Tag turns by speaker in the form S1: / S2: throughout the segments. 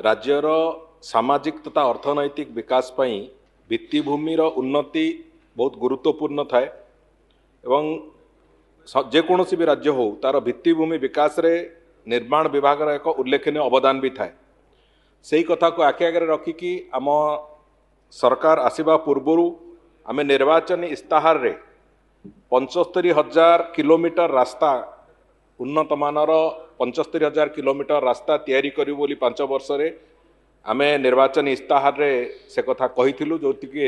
S1: ରାଜ୍ୟର ସାମାଜିକ ତଥା ଅର୍ଥନୈତିକ ବିକାଶ ପାଇଁ ଭିତ୍ତିଭୂମିର ଉନ୍ନତି ବହୁତ ଗୁରୁତ୍ୱପୂର୍ଣ୍ଣ ଥାଏ ଏବଂ ଯେକୌଣସି ବି ରାଜ୍ୟ ହେଉ, ତାର ଭିତ୍ତିଭୂମି ବିକାଶରେ ନିର୍ମାଣ ବିଭାଗର ଏକ ଉଲ୍ଲେଖନୀୟ ଅବଦାନ ବି ଥାଏ। ସେଇ କଥାକୁ ଆଖି ଆଗରେ ରଖିକି ଆମ ସରକାର ଆସିବା ପୂର୍ବରୁ ଆମେ ନିର୍ବାଚନୀ ଇସ୍ତାହାରରେ 75,000 କିଲୋମିଟର ରାସ୍ତା, ଉନ୍ନତମାନର 75,000 କିଲୋମିଟର ରାସ୍ତା ତିଆରି କରିବୁ ବୋଲି 5 ବର୍ଷରେ ଆମେ ନିର୍ବାଚନୀ ଇସ୍ତାହାରରେ ସେ କଥା କହିଥିଲୁ, ଯେଉଁଥିକି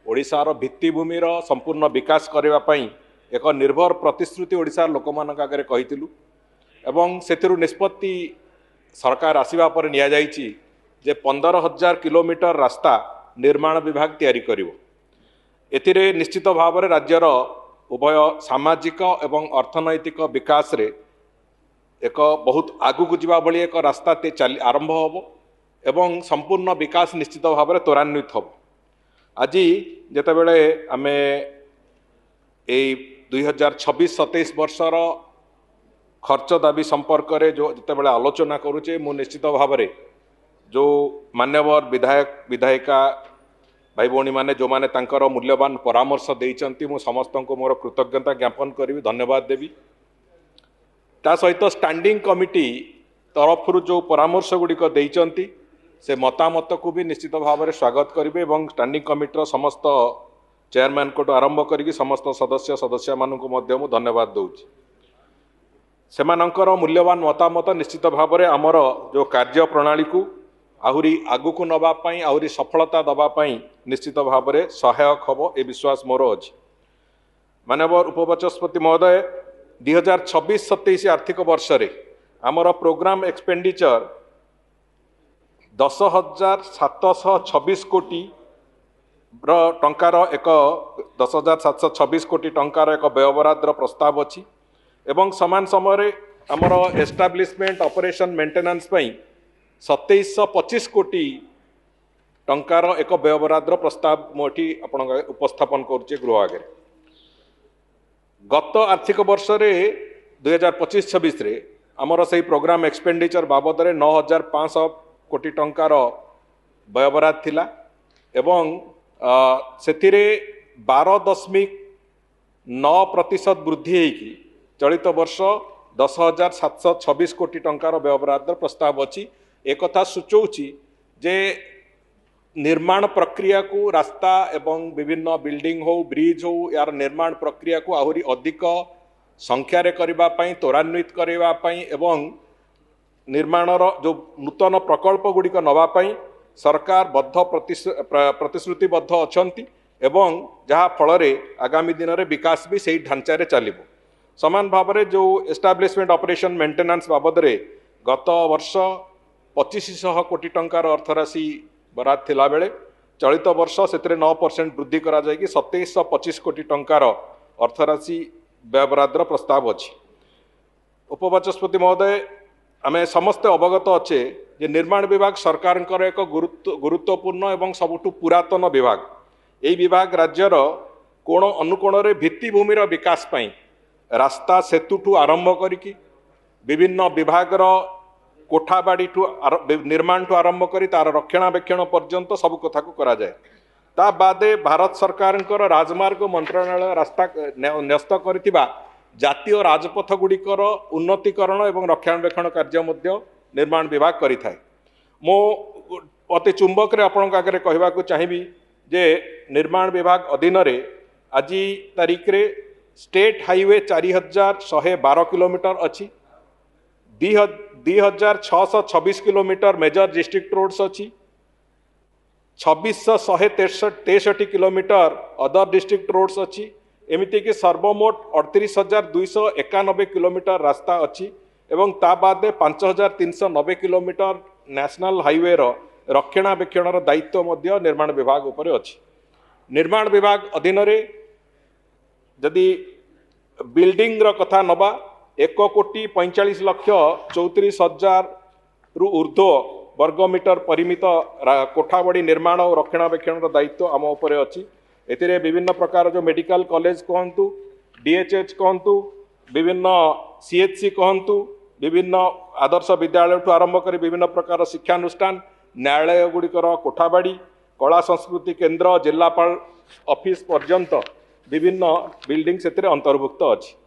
S1: ଓଡ଼ିଶାର ଭିତ୍ତିଭୂମିର ସମ୍ପୂର୍ଣ୍ଣ ବିକାଶ କରିବା ପାଇଁ ଏକ ନିର୍ଭର ପ୍ରତିଶ୍ରୁତି ଓଡ଼ିଶାର ଲୋକମାନଙ୍କ ଆଗରେ କହିଥିଲୁ। ଏବଂ ସେଥିରୁ ନିଷ୍ପତ୍ତି ସରକାର ଆସିବା ପରେ ନିଆଯାଇଛି ଯେ 15,000 କିଲୋମିଟର ରାସ୍ତା ନିର୍ମାଣ ବିଭାଗ ତିଆରି କରିବ। ଏଥିରେ ନିଶ୍ଚିତ ଭାବରେ ରାଜ୍ୟର ଉଭୟ ସାମାଜିକ ଏବଂ ଅର୍ଥନୈତିକ ବିକାଶରେ ଏକ ବହୁତ ଆଗକୁ ଯିବା ଭଳି ଏକ ରାସ୍ତା ଚାଲି ଆରମ୍ଭ ହେବ ଏବଂ ସମ୍ପୂର୍ଣ୍ଣ ବିକାଶ ନିଶ୍ଚିତ ଭାବରେ ତ୍ୱରାନ୍ୱିତ ହେବ। ଆଜି ଯେତେବେଳେ ଆମେ ଏଇ 2026-27 ବର୍ଷର ଖର୍ଚ୍ଚ ଦାବି ସମ୍ପର୍କରେ ଯେଉଁ ଯେତେବେଳେ ଆଲୋଚନା କରୁଛେ, ମୁଁ ନିଶ୍ଚିତ ଭାବରେ ଯେଉଁ ମାନ୍ୟବର ବିଧାୟକ ବିଧାୟିକା ଭାଇ ଭଉଣୀମାନେ ଯେଉଁମାନେ ତାଙ୍କର ମୂଲ୍ୟବାନ ପରାମର୍ଶ ଦେଇଛନ୍ତି, ମୁଁ ସମସ୍ତଙ୍କୁ ମୋର କୃତଜ୍ଞତା ଜ୍ଞାପନ କରିବି, ଧନ୍ୟବାଦ ଦେବି। ତା ସହିତ ଷ୍ଟାଣ୍ଡିଂ କମିଟି ତରଫରୁ ଯେଉଁ ପରାମର୍ଶ ଗୁଡ଼ିକ ଦେଇଛନ୍ତି, ସେ ମତାମତକୁ ବି ନିଶ୍ଚିତ ଭାବରେ ସ୍ୱାଗତ କରିବେ ଏବଂ ଷ୍ଟାଣ୍ଡିଂ କମିଟିର ସମସ୍ତ ଚେୟାରମ୍ୟାନଙ୍କଠୁ ଆରମ୍ଭ କରିକି ସମସ୍ତ ସଦସ୍ୟ ସଦସ୍ୟମାନଙ୍କୁ ମଧ୍ୟ ମୁଁ ଧନ୍ୟବାଦ ଦେଉଛି। ସେମାନଙ୍କର ମୂଲ୍ୟବାନ ମତାମତ ନିଶ୍ଚିତ ଭାବରେ ଆମର ଯେଉଁ କାର୍ଯ୍ୟ ପ୍ରଣାଳୀକୁ ଆହୁରି ଆଗକୁ ନେବା ପାଇଁ, ଆହୁରି ସଫଳତା ଦେବା ପାଇଁ ନିଶ୍ଚିତ ଭାବରେ ସହାୟକ ହେବ, ଏ ବିଶ୍ୱାସ ମୋର ଅଛି। ମାନ୍ୟବର ଉପବାଚସ୍ପତି ମହୋଦୟ, 2026-27 ଆର୍ଥିକ ବର୍ଷରେ ଆମର ପ୍ରୋଗ୍ରାମ ଏକ୍ସପେଣ୍ଡିଚର 10,726 କୋଟିର ଟଙ୍କାର ଏକ 10,726 କୋଟି ଟଙ୍କାର ଏକ ବ୍ୟୟବରାଦର ପ୍ରସ୍ତାବ ଅଛି ଏବଂ ସମାନ ସମୟରେ ଆମର ଏଷ୍ଟାବ୍ଲିଶମେଣ୍ଟ ଅପରେସନ ମେଣ୍ଟେନାନ୍ସ ପାଇଁ 2,725 କୋଟି ଟଙ୍କାର ଏକ ବ୍ୟୟବରାଦର ପ୍ରସ୍ତାବ ମୁଁ ଏଠି ଆପଣଙ୍କ ଉପସ୍ଥାପନ କରୁଛି ଗୃହ ଆଗରେ। ଗତ ଆର୍ଥିକ ବର୍ଷରେ 2025-26ରେ ଆମର ସେଇ ପ୍ରୋଗ୍ରାମ ଏକ୍ସପେଣ୍ଡିଚର ବାବଦରେ 9,500 କୋଟି ଟଙ୍କାର ବ୍ୟୟବରାଦ ଥିଲା ଏବଂ ସେଥିରେ 12.9% ବୃଦ୍ଧି ହେଇକି ଚଳିତ ବର୍ଷ 10,726 କୋଟି ଟଙ୍କାର ବ୍ୟୟବରାଦର ପ୍ରସ୍ତାବ ଅଛି। ଏକଥା ସୂଚଉଛି ଯେ ନିର୍ମାଣ ପ୍ରକ୍ରିୟାକୁ, ରାସ୍ତା ଏବଂ ବିଭିନ୍ନ ବିଲ୍ଡିଂ ହଉ, ବ୍ରିଜ୍ ହଉ, ଏହାର ନିର୍ମାଣ ପ୍ରକ୍ରିୟାକୁ ଆହୁରି ଅଧିକ ସଂଖ୍ୟାରେ କରିବା ପାଇଁ, ତ୍ୱରାନ୍ୱିତ କରିବା ପାଇଁ ଏବଂ ନିର୍ମାଣର ଯେଉଁ ନୂତନ ପ୍ରକଳ୍ପ ଗୁଡ଼ିକ ନେବା ପାଇଁ ସରକାର ବଦ୍ଧ ପ୍ରତିଶ୍ରୁତିବଦ୍ଧ ଅଛନ୍ତି ଏବଂ ଯାହା ଫଳରେ ଆଗାମୀ ଦିନରେ ବିକାଶ ବି ସେଇ ଢାଞ୍ଚାରେ ଚାଲିବ। ସମାନ ଭାବରେ ଯେଉଁ ଏଷ୍ଟାବ୍ଲିଶମେଣ୍ଟ ଅପରେସନ ମେଣ୍ଟେନାନ୍ସ ବାବଦରେ ଗତ ବର୍ଷ 2,500 କୋଟି ଟଙ୍କାର ଅର୍ଥରାଶି ବରାଦ ଥିଲାବେଳେ ଚଳିତ ବର୍ଷ ସେଥିରେ 9% ବୃଦ୍ଧି କରାଯାଇକି 2,725 କୋଟି ଟଙ୍କାର ଅର୍ଥରାଶି ବ୍ୟୟବରାଦର ପ୍ରସ୍ତାବ ଅଛି। ଉପବାଚସ୍ପତି ମହୋଦୟ, ଆମେ ସମସ୍ତେ ଅବଗତ ଅଛେ ଯେ ନିର୍ମାଣ ବିଭାଗ ସରକାରଙ୍କର ଏକ ଗୁରୁତ୍ୱପୂର୍ଣ୍ଣ ଏବଂ ସବୁଠୁ ପୁରାତନ ବିଭାଗ। ଏହି ବିଭାଗ ରାଜ୍ୟର କୋଣ ଅନୁକୋଣରେ ଭିତ୍ତିଭୂମିର ବିକାଶ ପାଇଁ ରାସ୍ତା ସେତୁଠୁ ଆରମ୍ଭ କରିକି ବିଭିନ୍ନ ବିଭାଗର କୋଠାବାଡ଼ିଠୁ ନିର୍ମାଣଠୁ ଆରମ୍ଭ କରି ତାର ରକ୍ଷଣାବେକ୍ଷଣ ପର୍ଯ୍ୟନ୍ତ ସବୁ କଥାକୁ କରାଯାଏ। ତା ବାଦେ ଭାରତ ସରକାରଙ୍କର ରାଜମାର୍ଗ ମନ୍ତ୍ରଣାଳୟ ରାସ୍ତା ନ୍ୟସ୍ତ କରିଥିବା ଜାତୀୟ ରାଜପଥ ଗୁଡ଼ିକର ଉନ୍ନତିକରଣ ଏବଂ ରକ୍ଷଣାବେକ୍ଷଣ କାର୍ଯ୍ୟ ମଧ୍ୟ ନିର୍ମାଣ ବିଭାଗ କରିଥାଏ। ମୁଁ ଅତି ଚୁମ୍ବକରେ ଆପଣଙ୍କ ଆଗରେ କହିବାକୁ ଚାହିଁବି ଯେ ନିର୍ମାଣ ବିଭାଗ ଅଧୀନରେ ଆଜି ତାରିଖରେ ଷ୍ଟେଟ୍ ହାଇୱେ 4,112 କିଲୋମିଟର ଅଛି, 2,626 କିଲୋମିଟର ମେଜର ଡିଷ୍ଟ୍ରିକ୍ଟ ରୋଡ୍ସ ଅଛି, 2,663 କିଲୋମିଟର ଅଦର ଡିଷ୍ଟ୍ରିକ୍ଟ ରୋଡ୍ସ ଅଛି। ଏମିତିକି ସର୍ବମୋଟ 38,291 କିଲୋମିଟର ରାସ୍ତା ଅଛି ଏବଂ ତା ବାଦେ 5,390 କିଲୋମିଟର ନ୍ୟାସନାଲ ହାଇୱେର ରକ୍ଷଣାବେକ୍ଷଣର ଦାୟିତ୍ୱ ମଧ୍ୟ ନିର୍ମାଣ ବିଭାଗ ଉପରେ ଅଛି। ନିର୍ମାଣ ବିଭାଗ ଅଧୀନରେ ଯଦି ବିଲ୍ଡିଂର କଥା ନେବା, 1,45,34,000ରୁ ଉର୍ଦ୍ଧ୍ୱ ବର୍ଗ ମିଟର ପରିମିତ କୋଠାବାଡ଼ି ନିର୍ମାଣ ଓ ରକ୍ଷଣାବେକ୍ଷଣର ଦାୟିତ୍ୱ ଆମ ଉପରେ ଅଛି। ଏଥିରେ ବିଭିନ୍ନ ପ୍ରକାର ଯେଉଁ ମେଡ଼ିକାଲ କଲେଜ କୁହନ୍ତୁ, ଡିଏଚ୍ଏଚ୍ କୁହନ୍ତୁ, ବିଭିନ୍ନ ସିଏଚ୍ସି କୁହନ୍ତୁ, ବିଭିନ୍ନ ଆଦର୍ଶ ବିଦ୍ୟାଳୟଠୁ ଆରମ୍ଭ କରି ବିଭିନ୍ନ ପ୍ରକାର ଶିକ୍ଷାନୁଷ୍ଠାନ, ନ୍ୟାୟାଳୟ ଗୁଡ଼ିକର କୋଠାବାଡ଼ି, କଳା ସଂସ୍କୃତି କେନ୍ଦ୍ର, ଜିଲ୍ଲାପାଳ ଅଫିସ ପର୍ଯ୍ୟନ୍ତ ବିଭିନ୍ନ ବିଲ୍ଡିଂ ସେଥିରେ ଅନ୍ତର୍ଭୁକ୍ତ ଅଛି।